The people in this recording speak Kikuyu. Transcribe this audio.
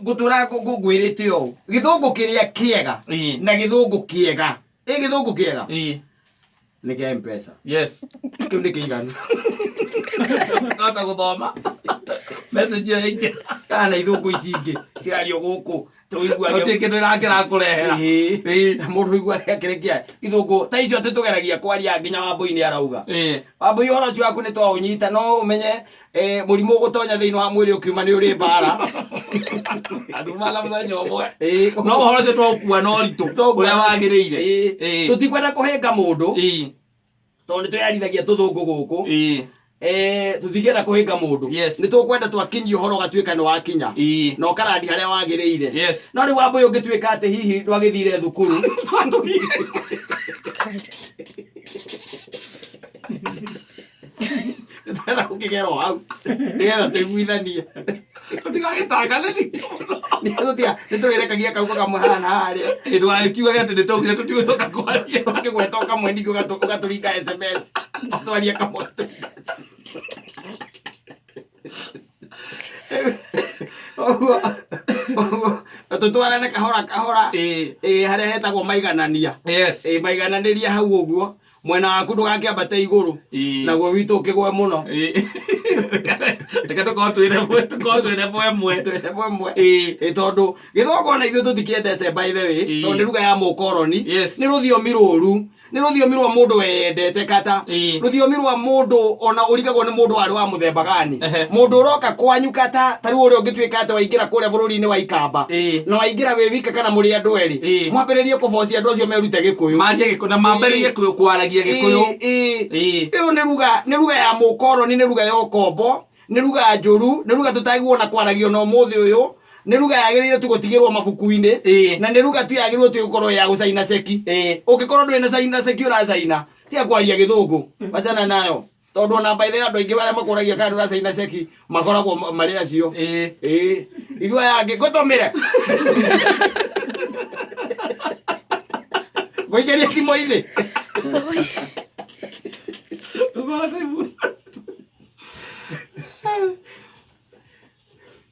Ngũtũra ngwĩrĩte ũũ, gĩthũngũ kĩrĩa kĩega na gĩthũngũ kĩega, ĩ gĩthũngũ kĩega nĩ kĩa Mpesa. Kĩu nĩ kĩiganu. Hota gũthoma message ĩyo ĩingĩ. Kana na ithũngũ ici ingĩ cirario gũkũ tũiguage. Gũtirĩ kĩndũ ĩrakĩrakũrehera. Mũndũ ũiguaga kĩrĩa ithũngũ ta icio atĩ tũgeragia kwaria nginya Wambũi nĩ arauga. Wambũi, ũhoro ũcio waku nĩ twaũnyita, no ũmenye mũrimũ ũgũtonya thĩinĩ wa mwĩrĩ ũkiuma nĩ ũrĩ mbara. Andũ mana mũthenya ũmwe. No ũhoro ũcio twaũkua na ũritũ ũrĩa wagĩrĩire. Tũtikwenda kũhĩnga mũndũ tondũ nĩ twĩyarithagia tũthũngũ gũkũ. Tũtingĩenda kũhĩnga mũndũ. Nĩ tũkwenda twakinyia ũhoro ũgatuĩka nĩ wakinya na ũkarandi harĩa wagĩrĩire. No rĩu Wambũi, ũngĩtuĩka atĩ hihi ndwagĩthire thukuru, nĩtwenda gũkĩgera o hau nĩgetha tũiguithanie. Tũtigagĩtangane ningĩ mũno. Nĩ tũrĩrekagia kaugo kamwe haha na harĩa. Ndũgagĩkiugage atĩ nĩtwaugire tũtigũcoka kwaria. Ũkĩgweta o kamwe ningĩ ũgatũringa SMS, twaria kamwe ũgatũringa. Ũguo tũtwarane kahora kahora. Ĩ harĩa hetagwo maiganania. Ĩ maigananĩria hau ũguo mwena waku ndũgakĩambate igũrũ, naguo witũ ũkĩgwe mũno. Reke tũkorwo twĩ level, tũkorwo twĩ level ĩmwe. Twĩ level ĩmwe. Ĩ tondũ gĩthũngũ ona ithuĩ tũtikĩendete, by the way, tondũ nĩ ruga ya mũkoroni. Nĩ rũthiomi rũru, nĩ rũthiomi rwa mũndũ weyendete kata, rũthiomi rwa mũndũ ona ũrigagwo nĩ mũndũ warĩ wa mũthemba gani. Mũndũ ũroka kwanyu kata ta rĩu ũrĩa ũngĩtuĩka atĩ waingĩra kũrĩa bũrũri-inĩ wa Ikamba na waingĩra wĩ wika kana mũrĩ andũ erĩ, mwambĩrĩrie kũbocia andũ acio merute Gĩkũyũ. Marie Gĩkũyũ na mambĩrĩrie kwaragia Gĩkũyũ. Ĩyo nĩ ruga ya mũkoroni, nĩ ruga ya ũkombo, nĩ ruga njũru, nĩ ruga tũtagĩrĩirwo na kwaragio na ũmũthĩ ũyũ, nĩ ruga yagĩrĩire tu gũtigĩrwo mabuku-inĩ, na nĩ ruga tu yagĩrĩirwo tu gũkorwo ya gũcaina ceki. Ũngĩkorwo ndũrĩ na caina ceki ũracaina, tiga kwaria Gĩthũngũ, wacana nayo, tondũ ona by the way andũ aingĩ arĩa makũragia kana ndũracaina ceki makoragwo marĩ acio. Ĩĩ, ithuĩ aya angĩ ngũtũmĩre ngũikĩrie thimũ-inĩ.